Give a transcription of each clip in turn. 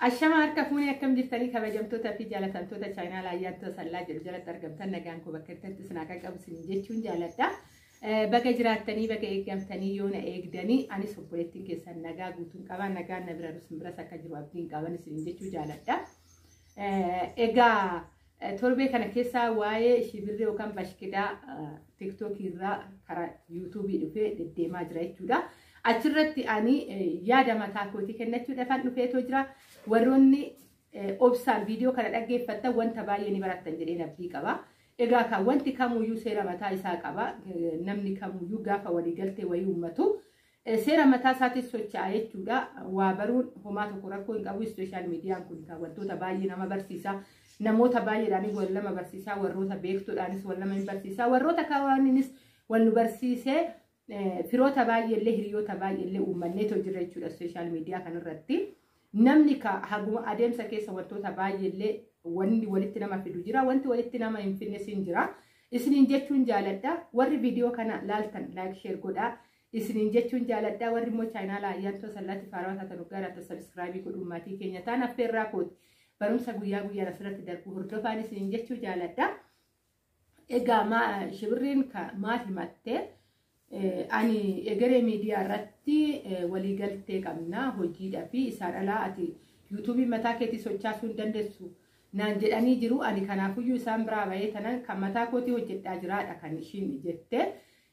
Ashama harka fuunee, akkam jirtanii, kabajamtoota fi jaalatamtoota chaayinaa Ayyaantuu Sallaa jedhu jalatti argamtan? Nagaan koo bakka itti isin akka qabu isin jechuun jaaladha. Baga jiraattanii, baga eeggamtanii, yoona eegdanii, anis obboleettiin keessan nagaa guutuun qaba, nagaan na bira isin biras akka jiru abdiin qaban isin jechuu jaaladha. Egaa torbee kana keessa waa'ee shibirree yookaan bashkidaa TikTokii irraa karaa YouTubeii dhufee deddeemaa jira jechuudha. Achirratti ani yaada mataa kootii kennachuudhaaf dhufeetoo jira. Warroonni obsaan viidiyoo kana dhaggeeffattan wanta baay'ee ni barattan jedheen abdii qaba. Egaa kan wanti kamuyyuu seera mataa isaa qaba. Namni kamuyyuu gaafa waliigaltee wayii uummatu seera mataa isaatiin socho'a jechuudha. Waa baruun homaa tokko rakkoo hin qabu. Social mediaan kun kan wantoota baay'ee nama barsiisa. Namoota baay'eedhaanis wal nama barsiisa. Warroota beektoodhaanis wal nama hin barsiisa. Warroota kaawwaniinis wal nu barsiisee firoota baay'eellee, hiriyoota baay'eellee uummanneetoo jira jechuudha social media kanarratti. Namni ka haguma adeemsa keessa wantoota baay'eellee wanni walitti nama fidu jira. Wanti walitti nama hin finnes hin jira. Isiniin jechuun jaaladha. Warri viidiyoo kana laaltan like, share godhaa. Isiniin jechuun jaaladha. Warri immoo chaayinaala Ayyaantoo Sallaatti faarawaa taatan hoggaa subscribe godhuun maatii keenya ta'an affeerraa kooti. Barumsa guyyaa guyyaan asirratti darbu hordofaan isiniin jechuu jaaladha. Egaa shibirreen maal himattee? Ani egeree miidiyaa irratti waliigaltee qabna hojiidhaa fi isaan alaa ati YouTubeii mataa keetii sochaasuu hin dandeessu naan jedhanii jiru. Ani kanaafuyyuu isaan biraa bahee tanan kan mataa kootii hojjedhaa jiraadha kan ishiin jette.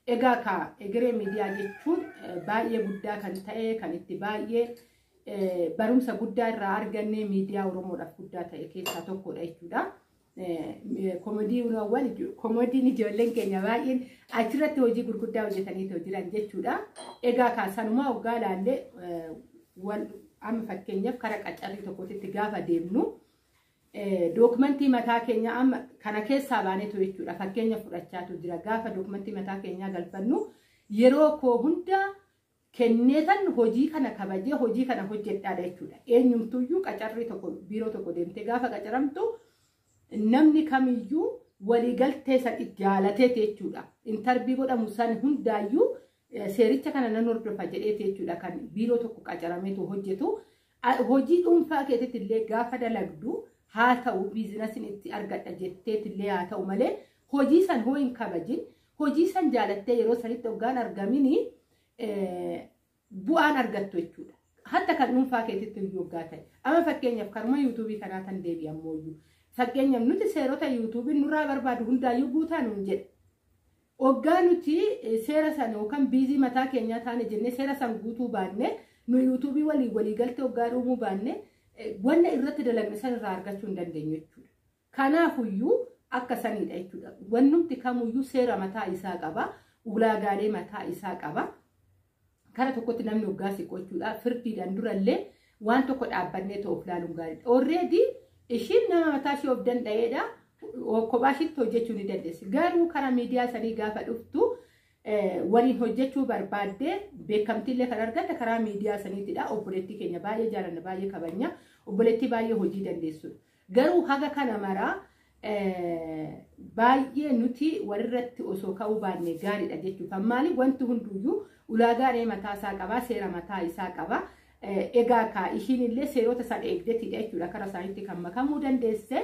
Egaa ka egeree miidiyaa jechuun baay'ee guddaa kan ta'e, kan itti baay'ee barumsa guddaa irraa arganne, miidiyaa Oromoodhaaf guddaa ta'e keessaa tokkodha jechuudha. Koomediin ijoolleen keenya baay'een achirratti hojii gurguddaa hojjetanii jiran jechuudha. Egaa ka sanumaa hoggaa ilaallee, amma fakkeenyaaf karaa qacarrii tokkotti gaafa deemnu dookumentii mataa keenya amma kana keessaa baanetu jechuudha. Fakkeenya fudhachaatu jira. Gaafa dookumentii mataa keenyaa galfannu yeroo koo hunda kenneetan hojii kana kabajee hojii kana hojjedhaadha jechuudha. Eenyumtuyyuu qacarrii tokko biiroo tokko deemtee gaafa qacaramtu namni kamiyyuu waliigaltee san jaalateeti jechuudha. Interview godhamu san hundaayyuu seericha kana nan hordofa jedheeti jechuudha kan biiroo tokko qacarameetu hojjetu. Hojii dhuunfaa keetitti illee gaafa dalagdu haa ta'u, businessiin itti argadha jetteet illee haa ta'u malee, hojii san hoo hin kabajin, hojii san jaalattee yeroo sanitti hoggaan argamini bu'aan argattu jechuudha. Hatta kan dhuunfaa keetitti iyyuu hoggaa ta'e. Amma fakkeenyaaf karuma YouTubeii kanaa tan deebi'an mooyyuu. Fakkeenyaaf nuti seerota YouTubeiin nurraa barbaadu hundaayyuu guutaa nuun jedha. Hoggaa nuti seera sana yookaan busy mataa keenyaa taane jennee seera san guutuu baanne, nu YouTubeii walii waliigaltee hoggaa uumuu baanne, wanna irratti dalagne san irraa argachuu hin dandeenyu jechuudha. Kanaafuyyuu akka sanidha jechuudha. Wannumti kamuyyuu seera mataa isaa qaba. Ulaagaalee mataa isaa qaba. Kara tokkotti namni hoggaa siqu jechuudha. Firdiidhaan durallee waan tokko dhaabbannee ta'uuf ilaaluun gaariidha. Already ishiin nama mataa ishee of danda'eedha. Kophaa ishiitti hojjechuu ni dandeessi. Garuu karaa miidiyaa sanii gaafa dhuftu waliin hojjechuu barbaaddee beekamtiillee kan argatte karaa miidiyaa saniitidha. Obboleettii keenya baay'ee jaalanna, baay'ee kabajna. Obboleettii baay'ee hojii dandeessudha. Garuu haga kana maraa baay'ee nuti walirratti osoo ka'uu baanne gaariidha jechuudha. Maaliif? Wanti hunduyyuu ulaagaalee mataa isaa qaba, seera mataa isaa qaba. Egaa ka ishiin illee seerota san eegdetidha jechuudha karaa isaaniitti kan makamuu dandeesse.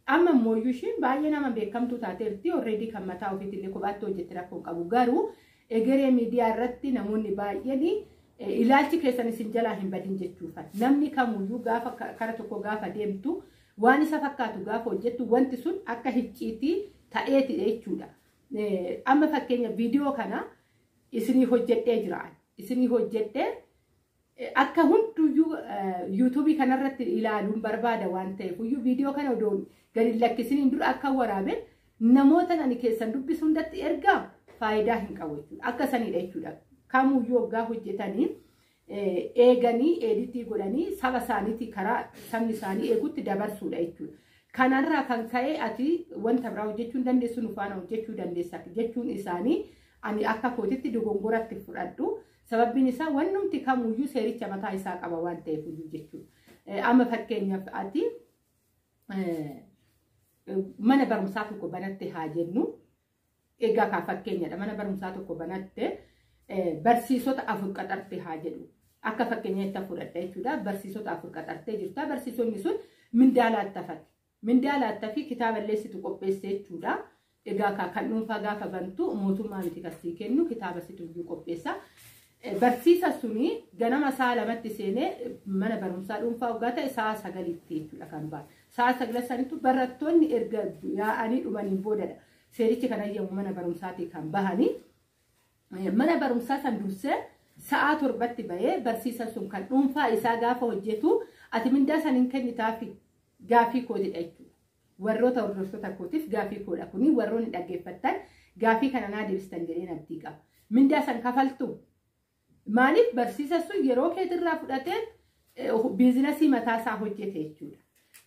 Amma immoo ishiin baay'ee nama beekamtuu taateerti. Already kan mataa ofiitti illee kophaatti hojjette rakkoo qabu. Garuu egeree miidiyaa irratti namoonni baay'een ilaalchi keessan isin jalaa hin badin jechuudha. Namni kamuyyuu gaafa kara tokko gaafa deemtu, waan isa fakkaatu gaafa hojjettu, wanti sun akka hicciitii ta'eetidha jechuudha. Amma fakkeenya viidiyoo kana isinii hojjedhee jira. Isinii hojjedhee akka hunduyyuu YouTubeii kanarratti ilaaluun barbaada waan ta'eef iyyuu viidiyoo kana odoo gadi lakkisiniin dura akka waraabeen namoota ani keessan dubbisu hundatti ergaa faayidaa hin qabu jechuudha. Akka sanidha jechuudha. Kamuyyuu waggaa hojjetanii eeganii editii godhanii saba isaaniitii karaa sabni isaanii eegutti dabarsuudha jechuudha. Kanarraa kan ka'e ati wanta biraa hojjechuu hin dandeessu, nu faana hojjechuu dandeessa jechuun isaanii ani akka kootitti dogongoratti fudhadhu. Sababbiin isaa wannumti kamuyyuu seericha mataa isaa qaba waan ta'eef iyyuu jechuudha. Amma fakkeenyaaf ati mana barumsaa tokko banatte haa jennu. Egaa kaa fakkeenyadha, mana barumsaa tokko banatte, barsiisota afur qaxarte haa jedhu. Akka fakkeenyaatti fudhadha jechuudha. Barsiisota 4 qaxartee jirta. Barsiisonni sun mindaa laattafate. Mindaa laattafii kitaaba illee situ qopheesse jechuudha. Egaa kan dhuunfaa gaafa bantu mootummaa miti kan sii kennu kitaaba situ iyyuu qopheessa. Barsiisa suni ganama sa'a 2tti seenee mana barumsaa dhuunfaa waggaa ta'e sa'a 9tti jechuudha kan ba'a. Sa'a 9 sanittu barattoonni erga yaa'anii dhumaniin boodadha. Seerichi kan ayyamu mana barumsaatii kan bahanii. Mana barumsaa san dursee sa'a 7tti bahee barsiisa sun kan dhuunfaa isaa gaafa hojjetu ati mindaa san hin kennitaafi gaafii kootidha jechuudha. Warroota hordoftoota kootiif gaafii koodha kuni warroonni dhaggeeffattan gaafii kana naa deebistan jedheen abdii qaba. Mindaa san kafaltu. Maaliif barsiisa sun yeroo keetirraa fudhatee biizinasii mataasaa hojjete jechuudha.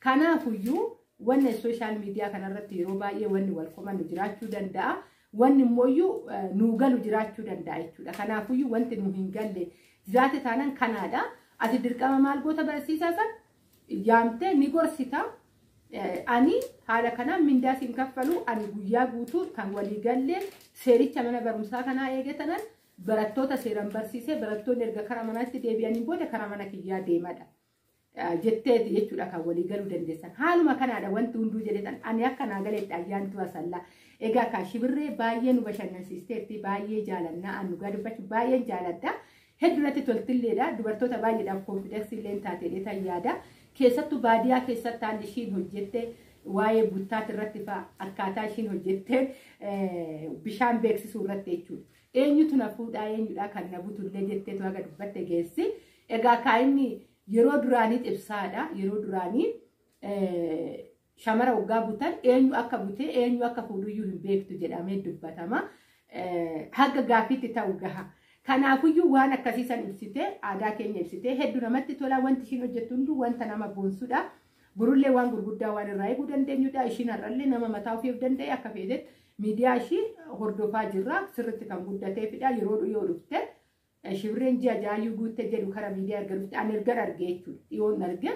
Kanaafuyyuu wanni sooshaal miidiyaa kanarratti yeroo baay'ee wanni wal komannu jiraachuu danda'a. Wanni immoo nuu galu jiraachuu danda'a jechuudha. Kanaafuyyuu wanti nu hin galle jiraate taanaan kanaadha. Ati dirqama maal goota barsiisaa san yaamtee ni gorsita. Ani haala kanaan mindaa siin kaffalu ani guyyaa guutuu kan walii galle seericha mana barumsaa kanaa eegatanan barattoota seeraan barsiisee barattoonni erga karaa manaatti deebi'anii booda karaa mana kiyyaa deemadha. Jetteeti jechuudha kan walii galuu dandeessan. Haaluma kanaadha wanti hunduu jedhetan ani akka naa galetti Ayyaantuu Asallaa. Egaa kaa Shibirree baay'ee nu bashannansiisteetti baay'ee jaalannaa an dhugaa dubbachuu baay'een jaaladha. Hedduu natti toltilleedha. Dubartoota baay'eedhaaf koonfidensi illee taateedha tan yaada. Keessattuu baadiyaa keessatti haalli ishiin hojjette waa'ee buttaati irratti fa'a akkaataa ishiin hojjetteen bishaan beeksisuu irratti jechuudha. Eenyutu na fuudhaa eenyudha kan na butullee jetteetu haga dubbatte geessi. Egaa kaa inni yeroo duraanii ibsaadha. Yeroo duraanii shamara waggaa butan eenyu akka butee eenyu akka fuudhuyyuu hin beektu jedhamee dubbatama. Haga gaafiitti ta'u gaha. Kanaafuyyuu waan akkasii san ibsitee aadaa keenya ibsitee hedduu namatti tola wanti ishiin hojjettu hunduu wanta nama boonsudha. Burullee waan gurguddaa waan irraa eeguu dandeenyudha. Ishiin har'allee nama mataa ofiif danda'e akka feetetti miidiyaa ishii hordofaa jirra. Sirriitti kan guddateefidha. Yeroo dhiyoo dhufte Shibirreen ji'a jaayyuu guutte jedhu karaa miidiyaa erga dhufte ani erga arge jechuudha. Dhiyoon arge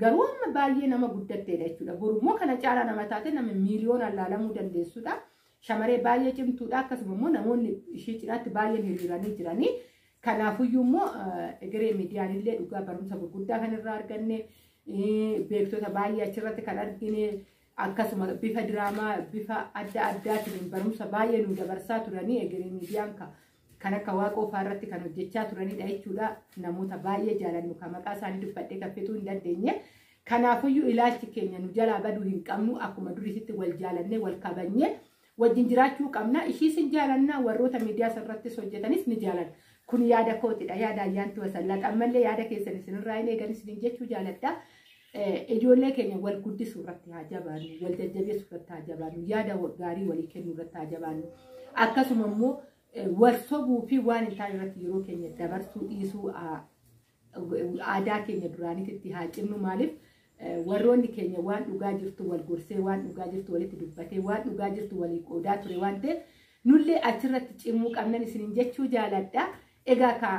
garuu amma baay'ee nama guddatteedha jechuudha. Borummoo kana caalaa nama taate nama miiliyoonaan laalamuu dandeessudha. Shamaree baay'ee cimtuudha. Akkasuma immoo namoonni ishii cinaatti baay'een hiriiranii jiranii. Kanaafuyyuu immoo egeree miidiyaan illee dhugaa barumsa gurguddaa kan irraa arganne beektota baay'ee achirratti kan argine akkasuma bifa diraamaa bifa adda addaatiin barumsa baay'ee nu dabarsaa turanii egeree miidiyaan kan akka Waaqoo fa'aa irratti kan hojjechaa turanidha jechuudha. Namoota baay'ee jaalannu kan maqaa isaanii dubbadhee kan fixuu hin dandeenye. Kanaafuyyuu ilaalchi keenya nu jalaa baduu hin qabnu akkuma duriitti wal jaalannee wal kabajnee wajjin jiraachuu qabna. Ishiis hin jaalannaa warroota miidiyaa irrattis hojjetanis ni jaalanna. Kun yaada kootidha. Yaada Ayyaantuu Asallaa. Ammallee yaada keessan isinirraa hin eegan isiniin jechuu jaaladha. Ijoollee keenya wal guddisuu irratti haa jabaannu, wal jajjabeessuu irratti haa jabaannu, yaada gaarii walii kennuu irratti haa jabaannu. Akkasuma immoo wal sobuu fi waan hin taane irratti yeroo keenya dabarsuu dhiisuu aadaa keenya duraaniitti haa cimnu. Maaliif warroonni keenya waan dhugaa jirtu wal gorsee waan dhugaa jirtu walitti dubbatee waan dhugaa jirtu walii qoodaa ture waan ta'eef nullee achirratti cimuu qabnan isiniin jechuu jaaladha. Egaa ka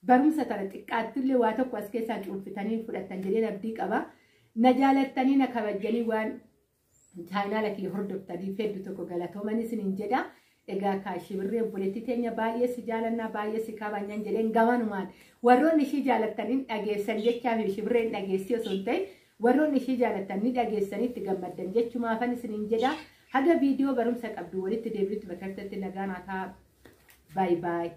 barumsa tana xiqqaattullee waa tokko as keessaa cuunfitanii fudhattan jedheen abdii qaba. Na jaalattanii na kabajjanii waan chaayinaala kiyya hordoftanii hedduu tokko galatooman isiniin jedha. Egaa kaa Shibirree obboleettii teenya baay'ee si jaalannaa baay'ee si kabajnan jedheen gamanumaan warroonni ishii jaalattaniin dhageessan jechaa fi Shibirreen dhageessii osoo hin ta'in warroonni ishii jaalattan ni dhageessanii itti gammaddan jechumaafan isiniin jedha. Haga viidiyoo barumsa qabdu walitti deebi'utti bakka nagaan haa ta'a. Baay baay.